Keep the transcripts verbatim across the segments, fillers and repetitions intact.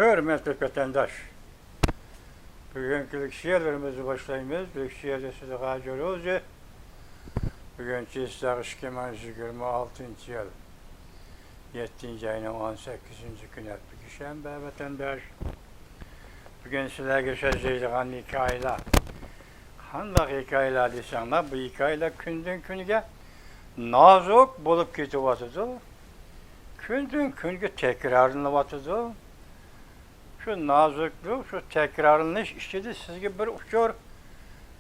ھۆرمەتلىك ۋەتەنداش، بۈگۈنكى لېكسىيەلىرىمىزنى باشلايمىز. لېكسىيەدە سىزگە ھاجىر ئۆزى. بۈگۈن چېسلاق ئىككى مىڭ يىگىرمە ئالتىنچى يىل يەتتىنچى ئاينىڭ ئون سەككىزىنچى كۈنى، ھەپتە، شەنبە، ۋەتەنداش. بۈگۈن سىلەرگە سۆزلەيدىغان ھېكايىلەر. قانداق ھېكايىلەر دېسەڭلار، بۇ ھېكايىلەر كۈندىن كۈنگە نازۇك بولۇپ كېتىۋاتىدۇ. كۈندىن كۈنگە تەكرارلىنىۋاتىدۇ. شۇ نازۇكلۇق، شۇ تەكرارلىنىش ئىچىدە سىزگە بىر ئۇچۇر،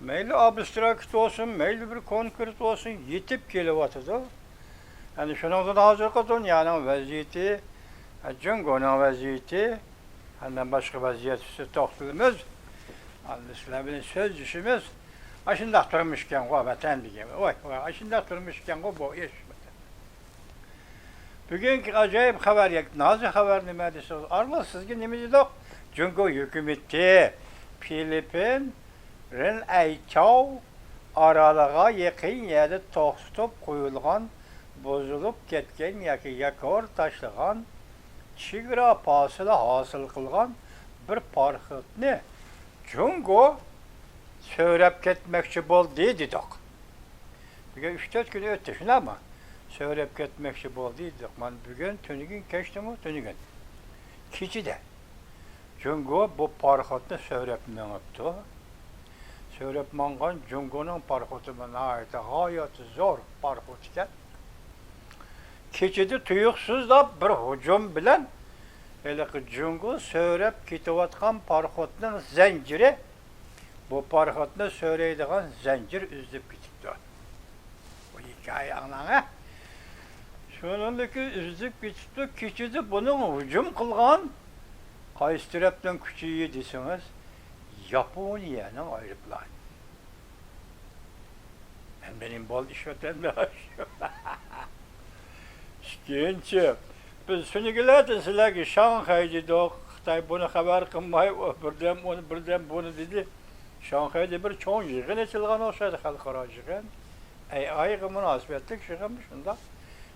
مەيلى ئابستراكت بولسۇن، مەيلى بىر كونكرېت بولسۇن، يېتىپ كېلىۋاتىدۇ. يەنى شۇنىڭدىن ھازىرقى دۇنيانىڭ ۋەزىيىتى، جۇڭگونىڭ ۋەزىيىتى، ئاندىن باشقا ۋەزىيەت ئۈستىدە توختىلىمىز. ئاندىن سىلەر بىلەن سۆزلىشىمىز. ئاشۇنداق تۇرمۇش ئىكەنغۇ ۋەتەن دېگەن. ۋاي، ۋاي، ئاشۇنداق تۇرمۇش ئىكەنغۇ بۇ ئىش. بۈگۈنكى ئاجايىپ خەۋەر، يەك-، نازۇك خەۋەر نېمە دېسىڭىز، ئارىلىق سىزگە نېمە دېدۇق؟ جۇڭگو ھۆكۈمىتى فىلىپپىن رېن ئەيچاۋ ئارالىغا يېقىن يەردە توختىتىپ قويۇلغان، بۇزۇلۇپ كەتكەن ياكى ياكار تاشلىغان، چېگرا پاسىلى ھاسىل قىلغان بىر پاراخوتنى جۇڭگو سۆرەپ كەتمەكچى بولدى دېدۇق. بۈگۈن ئۈچ تۆت كۈن ئۆتتى، شۇنداقمۇ؟ سۆرەپ كەتمەكچى بولدى دېدۇق. مانا بۈگۈن، تۈنۈگۈن، كەچتىمۇ؟ تۈنۈگۈن. كېچىدە جۇڭگو بۇ پاراخوتنى سۆرەپ مېڭىپتۇ. سۆرەپ ماڭغان جۇڭگونىڭ پاراخوتىمۇ ناھايىتى غايەت زور پاراخوت ئىكەن. كېچىدە تۇيۇقسىزلا بىر ھۇجۇم بىلەن ھېلىقى جۇڭگو سۆرەپ كېتىۋاتقان پاراخوتنىڭ زەنجىرى، بۇ پاراخوتنى سۆرەيدىغان زەنجىر ئۈزۈلۈپ كېتىپتۇ. بۇ ھېكايە ئاڭلاڭ، ھە؟ شۇنىڭدىكى ئۈزۈلۈپ كېتىپتۇ. كېچىدە بۇنىڭ ھۇجۇم قىلغان قايسى تەرەپنىڭ كۈچى دېسىڭىز، ياپونىيەنىڭ ئايروپىلانى. مەن بىلەن بولدى ئىش ۋەتەنداش. ئىككىنچى، بىز تۈنۈگۈنلەردىن سىلەرگە شاڭخەي دېدۇق. خىتاي بۇنى خەۋەر قىلماي، ئۇ بىردەم ئۇنى، بىردەم بۇنى دېدى. شاڭخەيدە بىر چوڭ يىغىن ئېچىلغان ئوخشايدۇ، خەلقئارا يىغىن. ئەي ئايغا مۇناسىۋەتلىك يىغىنمۇ شۇنداق.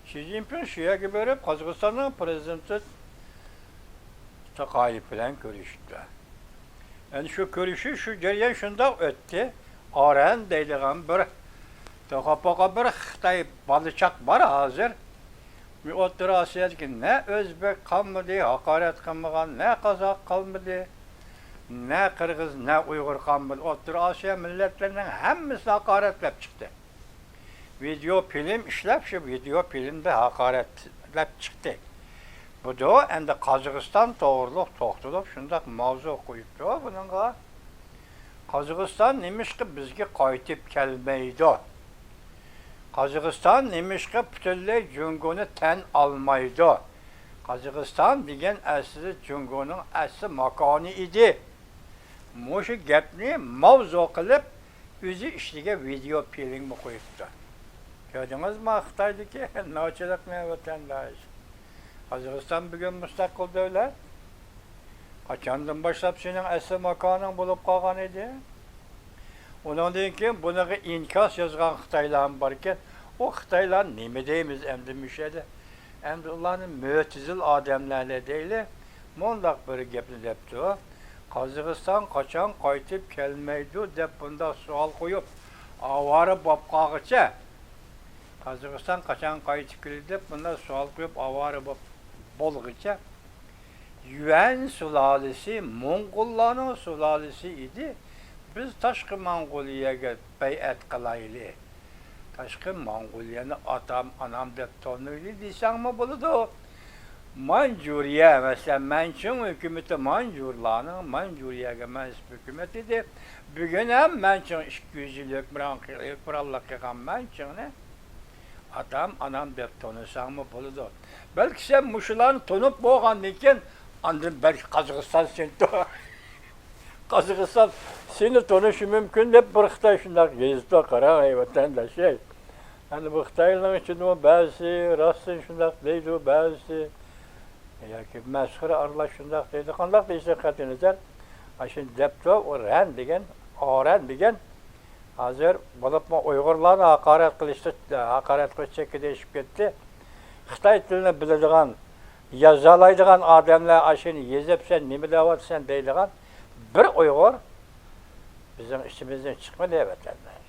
شى جىنپىڭ شۇ يەرگە بېرىپ، قازاقىستاننىڭ پرېزىدېنتى تاقايېف بىلەن كۆرۈشتى. ئەنە شۇ كۆرۈشۈش، شۇ جەريان شۇنداق ئۆتتى. ئارەن دەيدىغان بىر توخاپوقا بىر خىتاي بالىچاق بار ھازىر. ئوتتۇرا ئاسىيادىكى نە ئۆزبېك قالمىدى، ھاقارەت قىلمىغان، نە قازاق قالمىدى، نە قىرغىز، نە ئۇيغۇر قالمىدى. ئوتتۇرا ئاسىيا مىللەتلىرىنىڭ ھەممىسىنى ھاقارەتلەپ چىقتى. ۋىدېئو فىلىم ئىشلەپ، شۇ ۋىدېئو فىلىمدە ھاقارەتلەپ چىقتى. بۇدۇ ئەمدى قازاقىستان توغرۇلۇق توختىلىپ، شۇنداق ماۋزۇ قويۇپتۇ بۇنىڭغا. قازاقىستان نېمىشقا بىزگە قايتىپ كەلمەيدۇ؟ قازاقىستان نېمىشقا پۈتۈنلەي جۇڭگونى تەن ئالمايدۇ؟ قازاقىستان دېگەن ئەسلىدە جۇڭگونىڭ ئەسلى ماكانى ئىدى. مۇشۇ گەپنى ماۋزۇ قىلىپ، ئۆزى ئىشلىگەن ۋىدېئو فىلىممۇ قويۇپتۇ. كۆردىڭىزمۇ خىتايدىكى نوچىلىقنى، ۋەتەنداش؟ قازاقىستان بۈگۈن مۇستەقىل دۆلەت. قاچاندىن باشلاپ سېنىڭ ئەسلى ماكانىڭ بولۇپ قالغان ئىدى؟ ئۇنىڭدىن كېيىن بۇنىڭغا ئىنكاس يازغان خىتايلارمۇ باركەن. ئۇ خىتايلار نېمە دەيمىز ئەمدى مۇشۇ يەردە؟ ئەمدى ئۇلارنى مۆتىزىل ئادەملەرنى دەيلى. مۇنداق بىر گەپنى دەپتۇ. قازاقىستان قاچان قايتىپ كەلمەيدۇ دەپ بۇنداق سوئال قويۇپ، ئاۋارە بولۇپ قالغىچە، قازاقىستان قاچان قايتىپ كېلىدۇ دەپ بۇنداق سوئال قويۇپ، ئاۋارە بولۇپ بولغىچە، يۈەن سۇلالىسى موڭغۇللارنىڭ سۇلالىسى ئىدى. بىز تاشقى موڭغۇلىيەگە بەيئەت قىلايلى. تاشقى موڭغۇلىيەنى ئاتام، ئانام دەپ تونۇيلى دېسەڭمۇ بولىدۇ. مانجۇرىيە، مەسىلەن، مەنچىڭ ھۆكۈمىتى مانجۇرلارنىڭ، مانجۇرىيەگە مەنسۇپ ھۆكۈمەت ئىدى. بۈگۈن ھەم مەنچىڭ ئىككى يۈز يىل ھۆكۈمران، ھۆكۈمرانلىق قىلغان مەنچىڭنى ئاتام، ئانام دەپ تونۇساڭمۇ بولىدۇ. بەلكى سەن مۇشۇلارنى تونۇپ بولغاندىن كېيىن، ئاندىن بەلكى قازاقىستان سېنى تو-، قازاقىستان سېنى تونۇشى مۇمكىن دەپ بىر خىتاي شۇنداق يېزىپتۇ، قاراڭ، ئەي ۋەتەنداش، ئەي. ئەنە بۇ خىتايلارنىڭ ئىچىدىمۇ بەزىسى راستىنى شۇنداق دەيدۇ، بەزىسى ياكى مەسخىرە ئارىلاش شۇنداق دەيدۇ. قانداق دېيىشى قەتئىينەزەر، ئاشۇنى دەپتۇ، ئۇ رەن دېگەن، ئارەن دېگەن، ھازىر بولۇپمۇ ئۇيغۇرلارنى ھاقارەت قىلىشتا، ھاقارەت قىلىش چەككىدە ئېشىپ كەتتى. خىتاي تىلىنى بىلىدىغان، يازالايدىغان ئادەملەر ئاشۇنى يېزىپ، سەن نېمە دەۋاتىسەن دەيدىغان بىر ئۇيغۇر بىزنىڭ ئىچىمىزدىن چىقمىدى، ۋەتەنداش.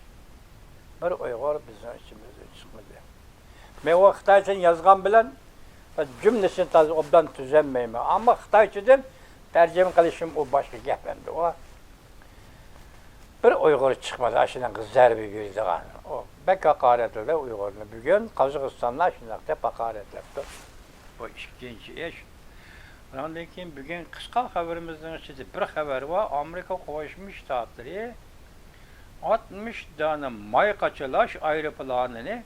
بىر ئۇيغۇر بىزنىڭ ئىچىمىزدىن چىقمىدى. مەن ئۇ خىتايچىنى يازغان بىلەن جۈملىسىنى تازا ئوبدان تۈزەلمەيمەن. ئەمما خىتايچىدىن تەرجىمە قىلىشىم ئۇ باشقا گەپ ئەمدى ئۇ. بىر ئۇيغۇر چىقمىدى ئاشۇنىڭغا زەربە بېرىدىغان. ئۇ بەك ھاقارەتلىدى ئۇيغۇرنى. بۈگۈن قازاقىستاندا شۇنداق دەپ ھاقارەتلەپتۇ. بۇ ئىككىنچى ئىش. ئۇنىڭدىن كېيىن بۈگۈن قىسقا خەۋىرىمىزنىڭ ئىچىدە بىر خەۋەر بار. ئامېرىكا قوشما شتاتلىرى ئاتمىش دانە ماي قاچىلاش ئايروپىلانىنى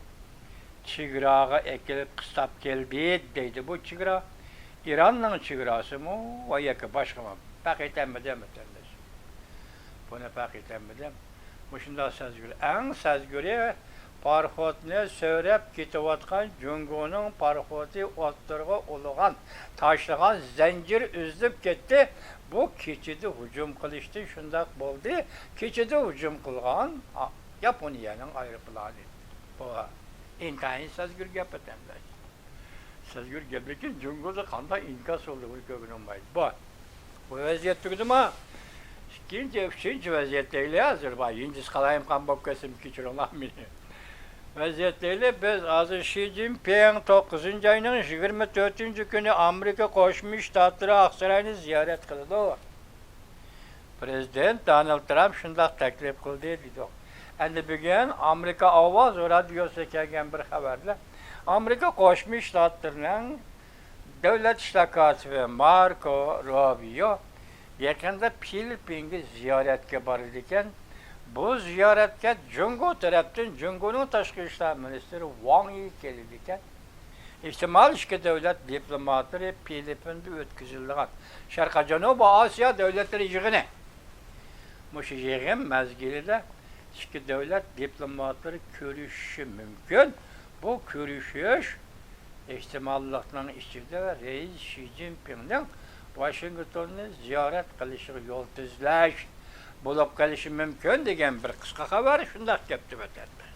چېگراغا ئەكېلىپ قىستاپ كەلدى دەيدۇ. بۇ چېگرا ئىراننىڭ چېگراسىمۇ ۋە ياكى باشقىمۇ؟ پەخىر ئېتەلمىدىم، ۋەتەنداش. بۇنى پەخىر ئېتەلمىدىم. مۇشۇنداق سەزگۈر، ئەڭ سەزگۈرى پاراخوتنى سۆرەپ كېتىۋاتقان جۇڭگونىڭ پاراخوتى ئوتتۇرىغا ئۇلىغان، تاشلىغان زەنجىر ئۈزۈلۈپ كەتتى. بۇ كېچىدە ھۇجۇم قىلىشتى، شۇنداق بولدى. كېچىدە ھۇجۇم قىلغان، ئا، ياپونىيەنىڭ ئايروپىلانى. بۇ ئىنتايىن سەزگۈر گەپ، ۋەتەنداش. سەزگۈر گەپ، لېكىن جۇڭگودا قانداق ئىنكاس بولدى، بۇنى كۆرگىلى بولمايدۇ. بار. بۇ ۋەزىيەت تۈگىدىما؟ ئىككىنچى، ئۈچىنچى ۋەزىيەت دەيلى ھازىر. بار، ھىندىسى قالايمىقان بولۇپ كەتسىمۇ كەچۈرۈڭلار مېنى. ۋەزىيەت دەيلى، بىز ھازىر شى جىنپىڭ توققۇزىنچى ئاينىڭ يىگىرمە تۆتىنچى كۈنى ئامېرىكا قوشما شتاتلىرى ئاقساراينى زىيارەت قىلىدۇ. پىرېزىدېنت دونالد ترامپ شۇنداق تەكلىپ قىلدى دېدۇق. ئەمدى بۈگۈن ئامېرىكا ئاۋاز رادىيوسىغا كەلگەن بىر خەۋەردە، ئامېرىكا قوشما شتاتلىرىنىڭ دۆلەت ئىشلار كاتىپى ماركو روبىيو يېقىندا فىلىپپىنگە زىيارەتكە بارىدىكەن. بۇ زىيارەتكە جۇڭگو تەرەپتىن جۇڭگونىڭ تاشقى ئىشلار مىنىستىرى ۋاڭ يى كېلىدىكەن. ئېھتىمال ئىككى دۆلەت دىپلوماتلىرى فىلىپپىندا ئۆتكۈزۈلىدىغان شەرقىي جەنۇبىي ئاسىيا دۆلەتلىرى يىغىنى، مۇشۇ يىغىن مەزگىلىدە ئىككى دۆلەت دىپلوماتلىرى كۆرۈشۈشى مۇمكىن. بۇ كۆرۈشۈش ئېھتىماللىقنىڭ ئىچىدە رەئىس شى جىنپىڭنىڭ ۋاشىنگتوننى زىيارەت قىلىشىغا يول تۈزلەش بولۇپ قېلىشى مۇمكىن دېگەن بىر قىسقا خەۋەر شۇنداق كەپتۇ ۋەتەندە.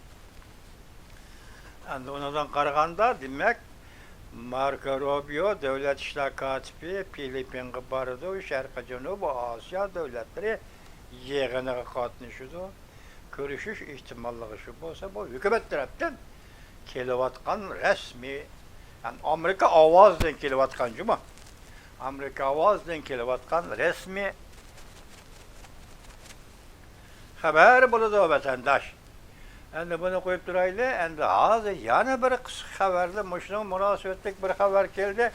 ئەمدى ئۇنىڭدىن قارىغاندا، دېمەك، ماركو روبىيو دۆلەت ئىشلار كاتىپى فىلىپپىنغا بارىدۇ، شەرقىي جەنۇبىي ئاسىيا دۆلەتلىرى يىغىنىغا قاتنىشىدۇ. كۆرۈشۈش ئېھتىماللىقى شۇ بولسا، بۇ ھۆكۈمەت تەرەپتىن كېلىۋاتقان رەسمىي، يەنى ئامېرىكا ئاۋازىدىن كېلىۋاتقان جۇمۇ. ئامېرىكا ئاۋازىدىن كېلىۋاتقان رەسمىي خەۋەر بولىدۇ، ۋەتەنداش. ئەمدى بۇنى قويۇپ تۇرايلى. ئەمدى ھازىر يەنە بىر قىسقا خەۋەردە مۇشۇنىڭ مۇناسىۋەتلىك بىر خەۋەر كەلدى.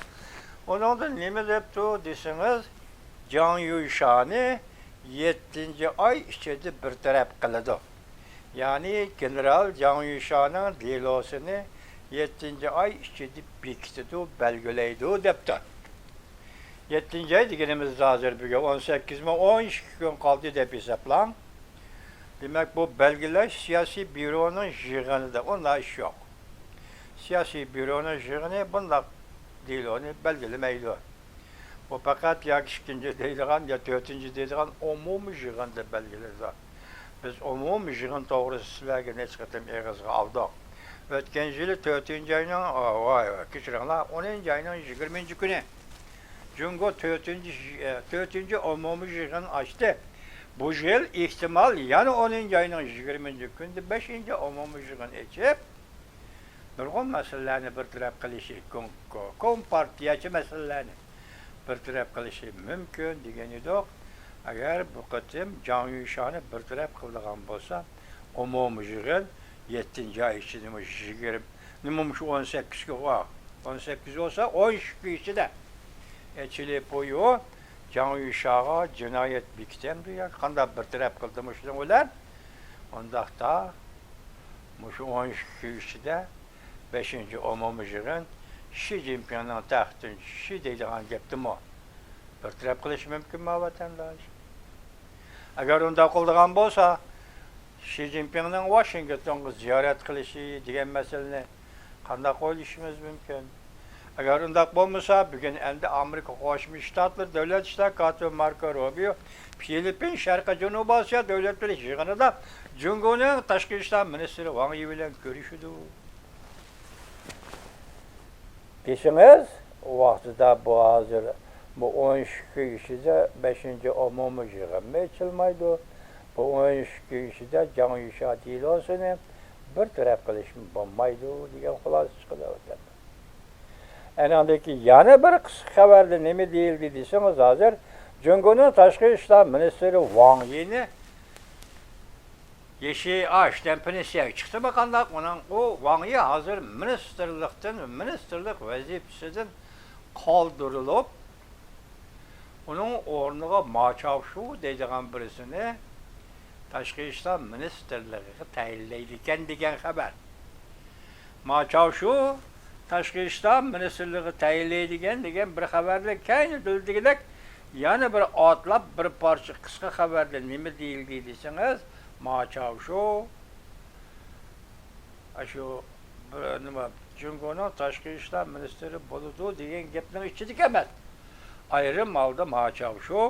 ئۇنىڭدا نېمە دەپتۇ دېسىڭىز، جاڭ يۈشانى يەتتىنچى ئاي ئىچىدە بىر تەرەپ قىلىدۇ. يەنى گېنېرال جاڭ يۈشانىڭ دېلوسىنى يەتتىنچى ئاي ئىچىدە بېكىتىدۇ، بەلگىلەيدۇ دەپتۇ. يەتتىنچى ئاي دېگىنىمىز ھازىر بۈگۈن ئون سەككىزمۇ، ئون ئىككى كۈن قالدى دەپ ھېسابلاڭ. دېمەك، بۇ بەلگىلەش سىياسىي بيۇرونىڭ يىغىنىدا، ئۇنداق ئىش يوق. سىياسىي بيۇرونىڭ يىغىنى بۇنداق دېلونى بەلگىلىمەيدۇ. بۇ پەقەت ياكى ئىككىنچى دەيدىغان، يا تۆتىنچى دەيدىغان ئومۇمىي يىغىندا بەلگىلىنىدۇ. بىز ئومۇمىي يىغىن توغرىسىدا سىلەرگە نەچچە قېتىم ئېغىزغا ئالدۇق. ئۆتكەن يىلى تۆتىنچى ئاينىڭ، ۋاي، ۋاي، كەچۈرۈڭلار، ئونىنچى ئاينىڭ يىگىرمىنچى كۈنى جۇڭگو تۆتىنچى، تۆتىنچى ئومۇمىي يىغىن ئاچتى. بۇ يىل ئېھتىمال يەنە ئونىنچى ئاينىڭ يىگىرمىنچى كۈنىدە بەشىنچى ئومۇمىي يىغىن ئېچىپ، نۇرغۇن مەسىلىلەرنى بىر تەرەپ قىلىشى، كوم-، كو-، كومپارتىيەچى مەسىلىلەرنى بىر تەرەپ قىلىشى مۇمكىن دېگەن ئىدۇق. ئەگەر بۇ قېتىم جاڭ يۈشانى بىر تەرەپ قىلىدىغان بولسا، ئومۇمىي يىغىن يەتتىنچى ئاي ئىچىدىمۇ يىگىرمە، نېمە مۇشۇ ئون سەككىزگە، ئون سەككىز بولسا، ئون ئىككى ئىچىدە ئېچىلىپ، بۇ يۇ جاڭ يۈشاغا جىنايەت بېكىتەمدۇ ياكى قانداق بىر تەرەپ قىلدىمۇ شۇنىڭ بىلەن؟ ئۇنداقتا مۇشۇ ئون ئىككى كۈن ئىچىدە بەشىنچى ئومۇمىي يىغىن شى جىنپىڭنىڭ تەختىدىن چۈشۈشى دەيدىغان گەپتىمۇ بىر تەرەپ قىلىشى مۇمكىنمۇ، ۋەتەنداش؟ ئەگەر ئۇنداق قىلىدىغان بولسا، شى جىنپىڭنىڭ ۋاشىنگتونغا زىيارەت قىلىشى دېگەن مەسىلىنى قانداق ئويلىشىمىز مۇمكىن؟ ئەگەر ئۇنداق بولمىسا، بۈگۈن ئەمدى ئامېرىكا قوشما شتاتلىرى دۆلەت ئىشلار كاتىپى ماركو روبىيو فىلىپپىن شەرقىي جەنۇبىي ئاسىيا دۆلەتلىرى يىغىنىدا جۇڭگونىڭ تاشقى ئىشلار مىنىستىرى ۋاڭ يى بىلەن كۆرۈشىدۇ. دېسىڭىز، ئۇ ۋاقتىدا بۇ ھازىر بۇ ئون ئىككى كۈن ئىچىدە بەشىنچى ئومۇمىي يىغىنمۇ ئېچىلمايدۇ. بۇ ئون ئىككى كۈن ئىچىدە جاڭ يۈشيا دېلوسىنى بىر تەرەپ قىلىشمۇ بولمايدۇ دېگەن خۇلاسە چىقىدۇ ۋەتەندە. ئەنىڭدىن كېيىن يەنە بىر قىسقا خەۋەردە نېمە دېيىلدى دېسىڭىز، ھازىر جۇڭگونىڭ تاشقى ئىشلار مىنىستىرى ۋاڭ يىنى يېشى ئاشتەمپىنى سىياگە چىقتىمۇ قانداق؟ ئۇنىڭ، ئۇ ۋاڭ يى ھازىر مىنىستىرلىقتىن، مىنىستىرلىق ۋەزىپىسىدىن قالدۇرۇلۇپ، ئۇنىڭ ئورنىغا ما چاۋشۇ دەيدىغان بىرسىنى تاشقى ئىشلار مىنىستىرلىقىغا تەيىنلەيدىكەن دېگەن خەۋەر. ما چاۋشۇ تاشقى ئىشلار مىنىستىرلىقىغا تەيىنلەيدىكەن دېگەن بىر خەۋەردىن كەينى، دېگۈدەك يەنە بىر ئاتلاپ بىر پارچە قىسقا خەۋەردە نېمە دېيىلدى دېسىڭىز، ما چاۋشۇ ئاشۇ بىر نېمە، جۇڭگونىڭ تاشقى ئىشلار مىنىستىرى بولىدۇ دېگەن گەپنىڭ ئىچىدىكى ئەمەس. ئايرىم ھالدا ما چاۋشۇ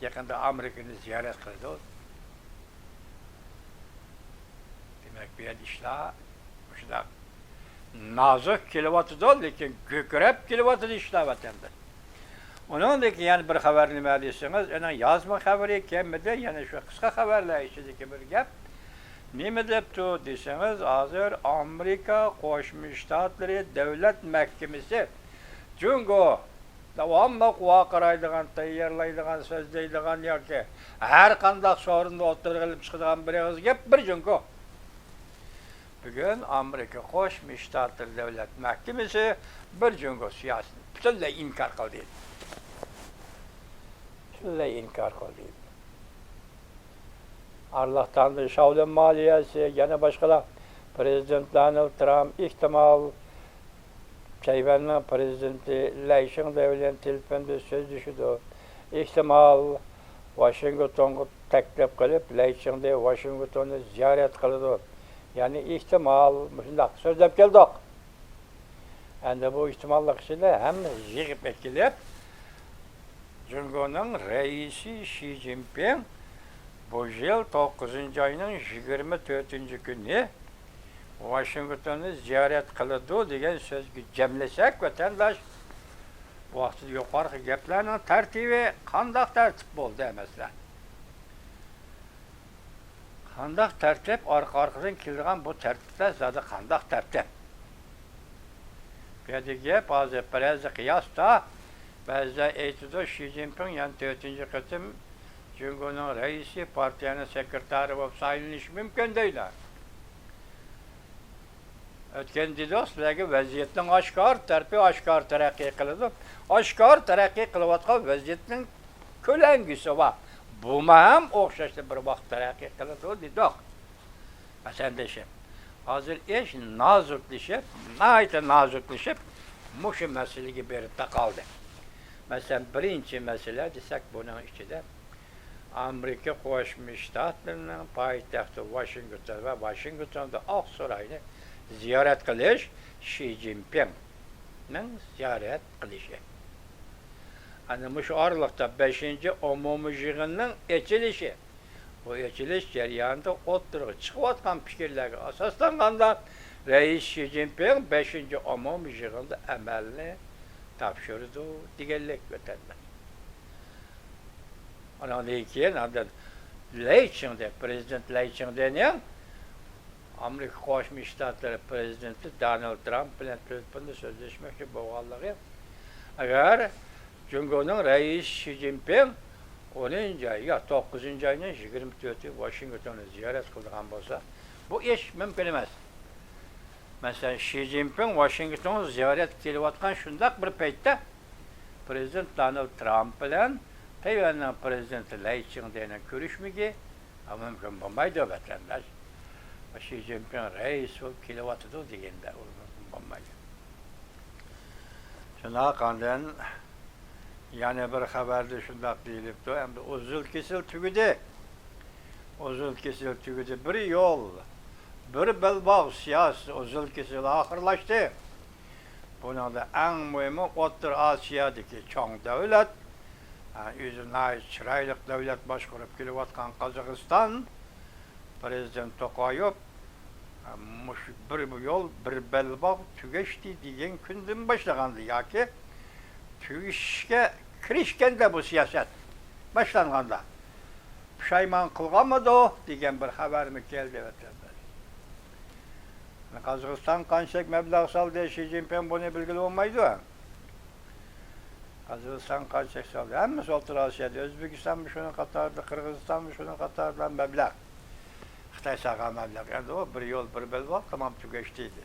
يېقىندا ئامېرىكىنى زىيارەت قىلىدۇ. دېمەك، بۇ يەردە ئىشلار مۇشۇنداق نازۇك كېلىۋاتىدۇ، لېكىن گۆكىرەپ كېلىۋاتىدۇ ئىشلار ۋەتەندە. ئۇنىڭدىن كېيىن يەنە بىر خەۋەر نېمە دېسىڭىز، ئۇنىڭ يازما خەۋىرى كەلمىدى، يەنە شۇ قىسقا خەۋەرلەر ئىچىدىكى بىر گەپ. نېمە دەپتۇ دېسىڭىز، ھازىر ئامېرىكا قوشما شتاتلىرى دۆلەت مەھكىمىسى جۇڭگو داۋاملىق ۋارقىرايدىغان، تەييارلايدىغان، سۆزلەيدىغان ياكى ھەر قانداق سورۇندا ئوتتۇرىغا ئېلىپ چىقىدىغان بىر ئېغىز گەپ بىر جۇڭگو. بۈگۈن ئامېرىكا قوشما شتاتلىرى دۆلەت مەھكىمىسى بىر جۇڭگو سىياسىتىنى پۈتۈنلەي ئىنكار قىلدى. پۈتۈنلەي ئىنكار قىلدى. ئارىلىقتا ئاندىن شاۋلىن مالىيەسى، يەنە باشقىلار، پىرېزىدېنت دونالد ترامپ ئېھتىمال تەيۋەننىڭ پىرېزىدېنتى لەي چىڭدې بىلەن تېلېفوندا سۆزلىشىدۇ. ئېھتىمال، ۋاشىنگتونغا تەكلىپ قىلىپ، لەي چىڭدې ۋاشىنگتوننى زىيارەت قىلىدۇ. يەنى ئېھتىمال، مۇشۇنداق سۆزلەپ كەلدۇق. ئەمدى بۇ ئېھتىماللىق ئىچىدە ھەممىنى يىغىپ ئەكېلىپ، جۇڭگونىڭ رەئىسى شى جىنپىڭ بۇ يىل توققۇزىنچى ئاينىڭ يىگىرمە تۆتىنچى كۈنى ۋاشىنگتوننى زىيارەت قىلىدۇ دېگەن سۆزگە جەملىسەك، ۋەتەنداش، ۋاقتىدا يۇقىرىقى گەپلەرنىڭ تەرتىپى قانداق تەرتىپ بولدى ئەمەسلەر؟ قانداق تەرتىپ، ئارقا-ئارقىدىن كېلىدىغان بۇ تەرتىپلەر زادى قانداق تەرتىپ؟ بۇ يەردە گەپ ھازىر بىرەرسى قىياستا، بەزىلەر ئېيتىدۇ، شى جىنپىڭ يەنە تۆتىنچى قېتىم جۇڭگونىڭ رەئىسى، پارتىيەنىڭ سېكرېتارى بولۇپ سايلىنىشى مۇمكىن دەيدۇ. ئۆتكەندە دېدۇق سىلەرگە، ۋەزىيەتنىڭ ئاشكارا تەرىپى ئاشكارا تەرەققىي قىلىدۇ. ئاشكارا تەرەققىي قىلىۋاتقان ۋەزىيەتنىڭ كۆلەڭگىسى بار. بۇمۇ ھەم ئوخشاشلا بىر ۋاقىت تەرەققىي قىلىدۇ دېدۇق. ۋەتەندىشىم، ھازىر ئىش نازۇكلىشىپ، ناھايىتى نازۇكلىشىپ، مۇشۇ مەسىلىگە بېرىپ تاقالدى. مەسىلەن، بىرىنچى مەسىلە دېسەك، بۇنىڭ ئىچىدە ئامېرىكا قوشما شتاتلىرىنىڭ پايتەختى ۋاشىنگتون ۋە ۋاشىنگتوندا ئاقساراينى زىيارەت قىلىش، شى جىنپىڭنىڭ زىيارەت قىلىشى. ئەنە مۇشۇ ئارىلىقتا بەشىنچى ئومۇمىي يىغىننىڭ ئېچىلىشى. بۇ ئېچىلىش جەريانىدا ئوتتۇرىغا چىقىۋاتقان پىكىرلەرگە ئاساسلانغاندا، رەئىس شى جىنپىڭ بەشىنچى ئومۇمىي يىغىندا ئەمەلنى تاپشۇرىدۇ دېگەنلىك ۋەتەندە. ئۇنىڭدىن كېيىن ئاندىن لەي چىڭدې، پىرېزىدېنت لەي چىڭدېنىڭ ئامېرىكا قوشما شتاتلىرى پىرېزىدېنتى دونالد ترامپ بىلەن تېلېفوندا سۆزلەشمەكچى بولغانلىقى، ئەگەر جۇڭگونىڭ رەئىسى شى جىنپىڭ ئونىنچى ئاي يا توققۇزىنچى ئاينىڭ يىگىرمە تۆتى ۋاشىنگتوننى زىيارەت قىلىدىغان بولسا، بۇ ئىش مۇمكىن ئەمەس. مەسىلەن، شى جىنپىڭ ۋاشىنگتونغا زىيارەتكە كېلىۋاتقان شۇنداق بىر پەيتتە، پىرېزىدېنت دونالد ترامپ بىلەن تەيۋەننىڭ پىرېزىدېنتى لەي چىڭدېنىڭ كۆرۈشمىكى مۇمكىن بولمايدۇ، ۋەتەنداش. شى جىنپىڭ رەئىس بولۇپ كېلىۋاتىدۇ دېگەندە، ئۇ مۇمكىن بولمايدۇ. شۇنداق، ئاندىن يەنە بىر خەۋەردە شۇنداق دېيىلىپتۇ، ئەمدى ئۈزۈل-كېسىل تۈگىدى. ئۈزۈل-كېسىل تۈگىدى. بىر يول، بىر بەلباغ سىياسىتى ئۈزۈل-كېسىل ئاخىرلاشتى. بۇنىڭدا ئەڭ مۇھىمى ئوتتۇرا ئاسىيادىكى چوڭ دۆلەت، ھە، ئۆزى ناھايىتى چىرايلىق دۆلەت باشقۇرۇپ كېلىۋاتقان قازاقىستان، پىرېزىدېنت توقايېۋ، مۇشۇ بىر يول، بىر بەلباغ تۈگەشتى دېگەن كۈندىن باشلىغاندا ياكى تۈگىشىشكە كىرىشكەندە بۇ سىياسەت باشلانغاندا پۇشايمان قىلغانمىدۇ دېگەن بىر خەۋەرمۇ كەلدى، ۋەتەنداش. قازاقىستان قانچىلىك مەبلەغ سالدى، شى جىنپىڭ بۇنى بىلگىلى بولمايدۇ. قازاقىستان قانچىلىك سالدى؟ ھەممىسى ئوتتۇرا ئاسىيادا. ئۆزبېكىستانمۇ شۇنىڭ قاتارىدا، قىرغىزىستانمۇ شۇنىڭ قاتارىدا مەبلەغ. خىتاي سالغان مەبلەغ. ئەمدى ئۇ بىر يول، بىر بەلباغ تامام تۈگەشتى دېدى.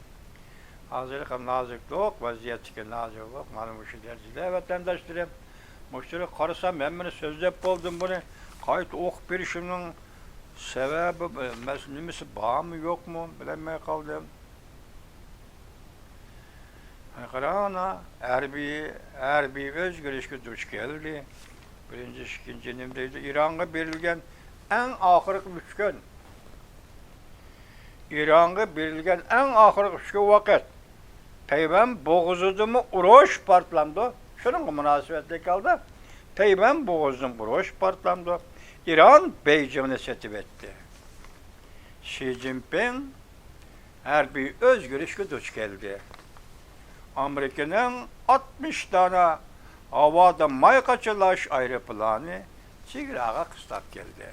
ھازىرقى نازۇكلۇق، ۋەزىيەتتىكى نازۇكلۇق مانا مۇشۇ دەرىجىدە، ۋەتەنداشلىرىم. مۇشۇلارنى قارىسام، ھەممىنى سۆزلەپ بولدۇم بۇنى. قايتا ئوقۇپ بېرىشىمنىڭ سەۋەبى، مەس-، نېمىسى بارمۇ، يوقمۇ، بىلەلمەي قالدىم. قاراڭ، ھەربىي، ھەربىي ئۆزگىرىشكە دۇچ كەلدى. بىرىنچى، ئىككىنچى، نېمە دەيدۇ؟ ئىرانغا بېرىلگەن ئەڭ ئاخىرقى ئۈچ كۈن. ئىرانغا بېرىلگەن ئەڭ ئاخىرقى ئۈچ كۈن ۋاقىت. پەيۋەن بوغۇزىدىمۇ ئۇرۇش پارتلامدۇ؟ شۇنىڭغا مۇناسىۋەتلىك ھالدا پەيۋەن بوغۇزىدىمۇ ئۇرۇش پارتلامدۇ؟ ئىران بېيجىڭنى سېتىۋەتتى. شى جىنپىڭ ھەربىي ئۆزگىرىشكە دۇچ كەلدى. ئامېرىكىنىڭ ئاتمىش دانە ھاۋادا ماي قاچىلاش ئايروپىلانى چېگراغا قىستاپ كەلدى.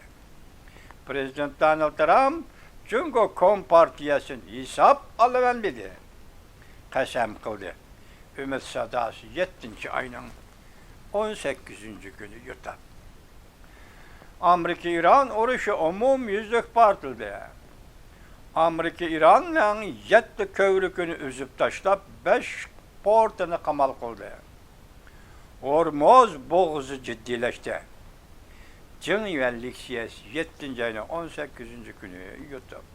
پرېزىدېنت دونالد ترامپ جۇڭگو كومپارتىيەسىدىن ھېساب ئالىمەن دېدى. قەسەم قىلدى. ئۈمىد ساداسى يەتتىنچى ئاينىڭ ئون سەككىزىنچى كۈنى يوتاپ. ئامېرىكا-ئىران ئۇرۇشى ئومۇميۈزلۈك پارتلىدى. ئامېرىكا ئىراننىڭ يەتتە كۆۋرۈكىنى ئۈزۈپ تاشلاپ، بەش پورتىنى قامال قىلدى. ھورمۇز بوغۇزى جىددىيلەشتى. جېڭ يۈەن لېكسىيەسى يەتتىنچى ئاينىڭ ئون سەككىزىنچى كۈنى يوتۇپ.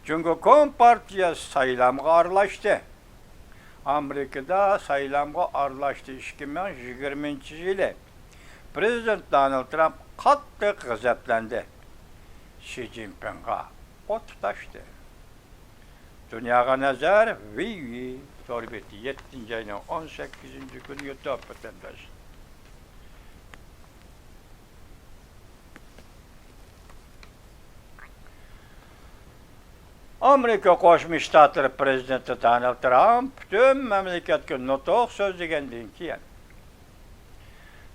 جۇڭگو كومپارتىيەسى سايلامغا ئارىلاشتى. ئامېرىكىدا سايلامغا ئارىلاشتى ئىككى مىڭ يىگىرمىنچى يىلى. پرېزىدېنت دونالد ترامپ قاتتىق غەزەپلەندى. شى جىنپىڭغا ئوت تۇتاشتى. دۇنياغا نەزەر، ۋىۋى تور بېتى، يەتتىنچى ئاينىڭ ئون سەككىزىنچى كۈنى يوتۇپ، ۋەتەنداش. ئامېرىكا قوشما شتاتلىرى پرېزىدېنتى دونالد ترامپ پۈتۈن مەملىكەتكە نۇتۇق سۆزلىگەندىن كېيىن،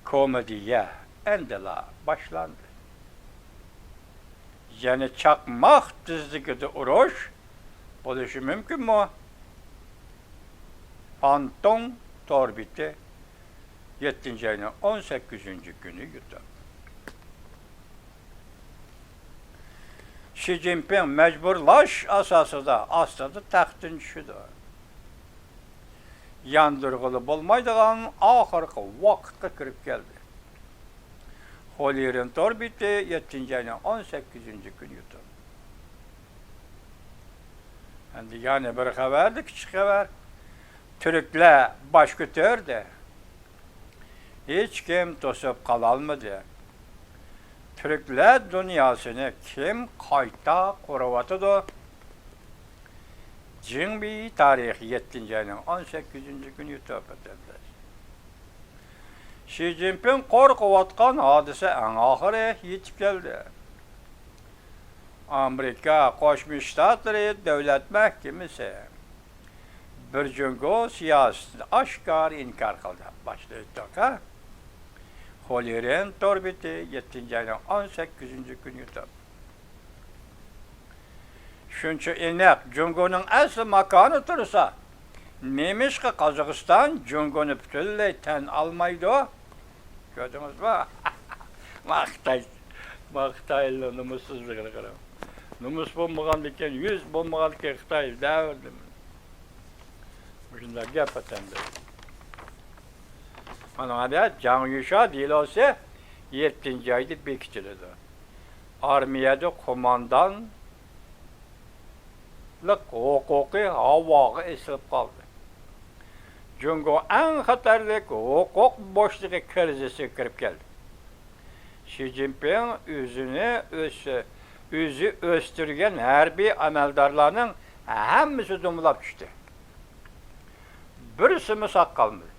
كومېدىيە ئەمدىلا باشلاندى. يەنە چاقماق تېزلىكىدە ئۇرۇش بولۇشى مۇمكىنمۇ؟ ئانتوڭ تور بېتى، يەتتىنچى ئاينىڭ ئون سەككىزىنچى كۈنى يوتۇپ. شى جىنپىڭ مەجبۇرلاش ئاساسىدا ئاستىدا تەختتىن چۈشىدۇ. ياندۇرغىلى بولمايدىغان ئاخىرقى ۋاقىتقا كىرىپ كەلدى. خوليېرىن تور بېتى، يەتتىنچى ئاينىڭ ئون سەككىزىنچى كۈنى يوتۇپ. ئەمدى يەنە بىر خەۋەردە، كىچىك خەۋەر. تۈركلەر باش كۆتۈردى. ھېچكىم توسۇپ قالالمىدى. تۈركلەر دۇنياسىنى كىم قايتا قۇرۇۋاتىدۇ؟ جىڭبېي تارىخى، يەتتىنچى ئاينىڭ ئون سەككىزىنچى كۈنى يوتۇپ، ۋەتەنداش. شى جىنپىڭ قورقۇۋاتقان ھادىسە ئەڭ ئاخىرى يېتىپ كەلدى. ئامېرىكا قوشما شتاتلىرى دۆلەت مەھكىمىسى بىر جۇڭگو سىياسىتىنى ئاشكارا ئىنكار قىلدى. باشتا ئېيتتۇق، ھە؟ خوليېرىن تور بېتى، يەتتىنچى ئاينىڭ ئون سەككىزىنچى كۈنى يوتۇپ. شۇنچە ئېنىق، جۇڭگونىڭ ئەسلى ماكانى تۇرسا، نېمىشقا قازاقىستان جۇڭگونى پۈتۈنلەي تەن ئالمايدۇ؟ كۆردىڭىزمۇ؟ ما خىتاي، ما خىتاينىڭ نومۇسسىزلىقىنى قاراڭ. نومۇس بولمىغاندىكىن، يۈز بولمىغاندىكىن خىتاي دەۋردىم. مۇشۇنداق گەپ ئەتەندى. مانا جاڭ يۈشا دېلوسى يەتتىنچى ئايدا بېكىتىلىدۇ. ئارمىيەدە قوماندانلىق ھوقۇقى ھاۋاغا ئېسىلىپ قالدى. جۇڭگو ئەڭ خەتەرلىك ھوقۇق بوشلۇقى كىرىزىسىگە كىرىپ كەلدى. شى جىنپىڭ ئۆزىنى ئۆس-، ئۆزى ئۆستۈرگەن ھەربىي ئەمەلدارلارنىڭ ھەممىسى دومىلاپ چۈشتى. بىرسىمۇ ساق قالمىدى.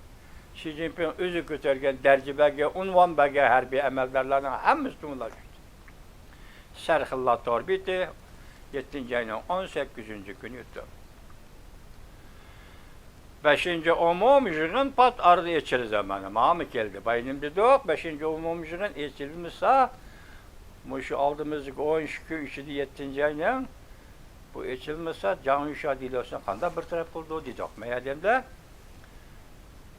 شى جىنپىڭ ئۆزى كۆتەرگەن، دەرىجە بەرگەن، ئۇنۋان بەرگەن ھەربىي ئەمەلدارلارنىڭ ھەممىسى دومىلاپ چۈشتى. سەرخىللار تور بېتى، يەتتىنچى ئاينىڭ ئون سەككىزىنچى كۈنى ئۆتتى. بەشىنچى ئومۇمىي يىغىن پات ئارىدا ئېچىلدى. مانا، ماڭىمۇ كەلدى. بايىنىم دېدۇق، بەشىنچى ئومۇمىي يىغىن ئېچىلمىسا، مۇشۇ ئالدىمىزدىكى ئون ئىككى كۈن ئىچىدە يەتتىنچى ئاينىڭ بۇ ئېچىلمىسا، جاڭ يۈشيا دېلوسىنى قانداق بىر تەرەپ قىلىدۇ دېدۇق. مەيە دېمدە،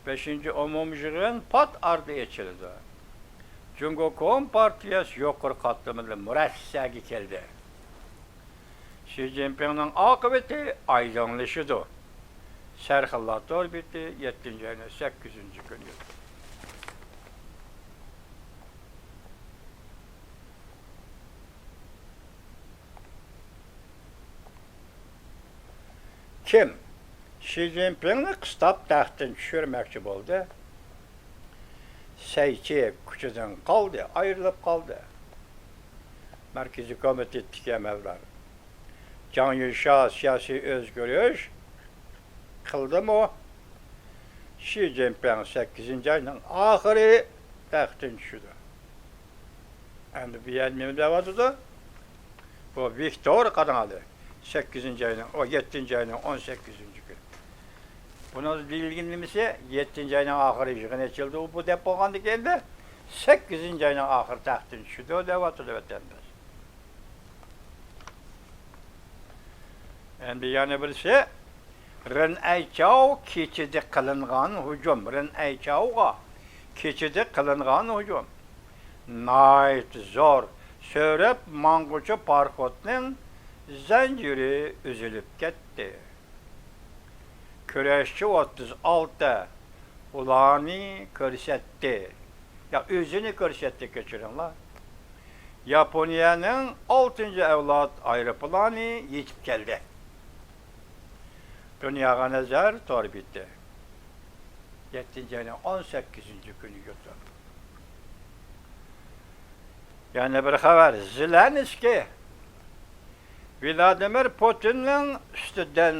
بەشىنچى ئومۇمىي يىغىن پات ئارىدا ئېچىلىدۇ. جۇڭگو كومپارتىيەسى يۇقىرى قاتلىمىدا مۇرەسسەگە كەلدى. شى جىنپىڭنىڭ ئاقىۋىتى ئايدىڭلىشىدۇ. سەرخىللار تور بېتى، يەتتىنچى ئاينىڭ سەككىزىنچى كۈنى. كىم شى جىنپىڭنى قىستاپ تەختتىن چۈشۈرمەكچى بولدى؟ سەيچى كوچىدىن قالدى، ئايرىلىپ قالدى. مەركىزىي كومىتېتتىكى ئەمەلدار. جاڭ يۈشيا سىياسىي ئۆزگىرىش قىلدىمۇ؟ شى جىنپىڭ سەككىزىنچى ئاينىڭ ئاخىرى تەختتىن چۈشىدۇ. ئەمدى بۇ يەردە نېمە دەۋاتىدۇ؟ بۇ ۋىكتور قاراڭلار. سەككىزىنچى ئاينىڭ، ئو، يەتتىنچى ئاينىڭ ئون سەككىزىنچى كۈنى. بۇنىڭ دېيىلگىنى نېمىسى؟ يەتتىنچى ئاينىڭ ئاخىرى يىغىن ئېچىلدى، بۇ دەپ بولغاندىن كېيىن، سەككىزىنچى ئاينىڭ ئاخىرى تەختتىن چۈشىدۇ دەۋاتىدۇ ۋەتەنداش. ئەمدى يەنە بىرسى، رېن ئەيچاۋ كېچىدە قىلىنغان ھۇجۇم. رېن ئەيچاۋغا كېچىدە قىلىنغان ھۇجۇم. ناھايىتى زور سۆرەپ ماڭغۇچى پاراخوتنىڭ زەنجىرى ئۈزۈلۈپ كەتتى. كۈرەشچى ئوتتۇز ئالتە ئۇلارنى كۆرسەتتى. يا، ئۆزىنى كۆرسەتتى، كەچۈرۈڭلار. ياپونىيەنىڭ ئالتىنچى ئەۋلاد ئايروپىلانى يېتىپ كەلدى. دۇنياغا نەزەر تور بېتى. يەتتىنچى ئاينىڭ ئون سەككىزىنچى كۈنى يوتۇن. يەنە بىر خەۋەر. زېلېنسكىي ۋلادىمىر پۇتىننىڭ ئۈستىدىن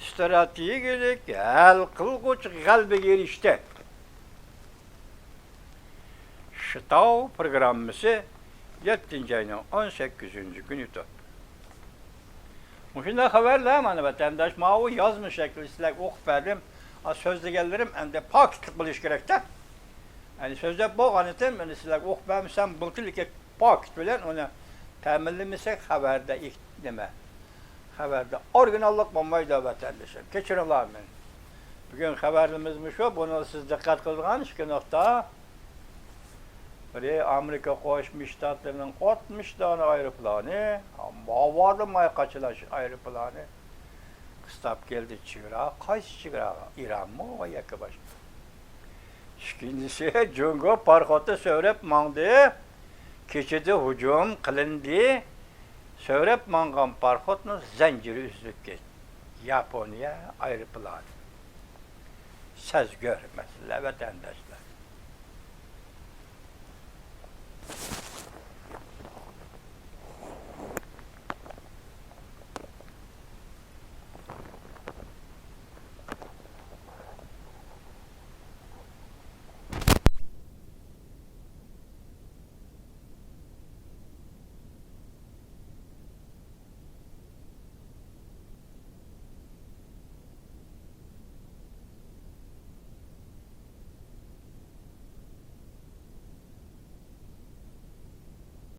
ستراتېگىيەلىك ھەل قىلغۇچ غەلىبىگە ئېرىشتى. شتاۋ پروگراممىسى، يەتتىنچى ئاينىڭ ئون سەككىزىنچى كۈنى تۇت. مۇشۇنداق خەۋەرلەر، مانا، ۋەتەنداش، ماۋۇ يازما شەكلىدە سىلەرگە ئوقۇپ بەردىم. ئا، سۆزلىگەنلىرىم ئەمدى پاكىتلىق بولۇشى كېرەكتە. يەنى سۆزلەپ بولغانىدىم، مانا سىلەرگە ئوقۇپ بەرمىسەم، بۇلتىرلىكى پاكىت بىلەن ئۇنى تەمىنلىمىسەك، خەۋەردە ئىك-، نېمە، خەۋەردە ئورىگىناللىق بولمايدۇ، ۋەتەندىشىم. كەچۈرۈڭلار مېنى. بۈگۈن خەۋەرلىرىمىز مۇشۇ. بۇنى سىز دىققەت قىلىدىغان ئىككى نۇقتا. بىرى، ئامېرىكا قوشما شتاتلىرىنىڭ ئاتمىش دانە ئايروپىلانى ھاۋادا ماي قاچىلاش ئايروپىلانى قىستاپ كەلدى چېگرا. قايسى چېگرا؟ ئىرانمۇ ياكى باشقا؟ ئىككىنچىسى، جۇڭگو پاراخوتى سۆرەپ ماڭدى. كېچىدە ھۇجۇم قىلىندى. سۆرەپ ماڭغان پاراخوتنىڭ زەنجىرى ئۈزۈلۈپ كەتتى. ياپونىيە ئايروپىلانى. سەزگۈر مەسىلە، ۋەتەنداشلار.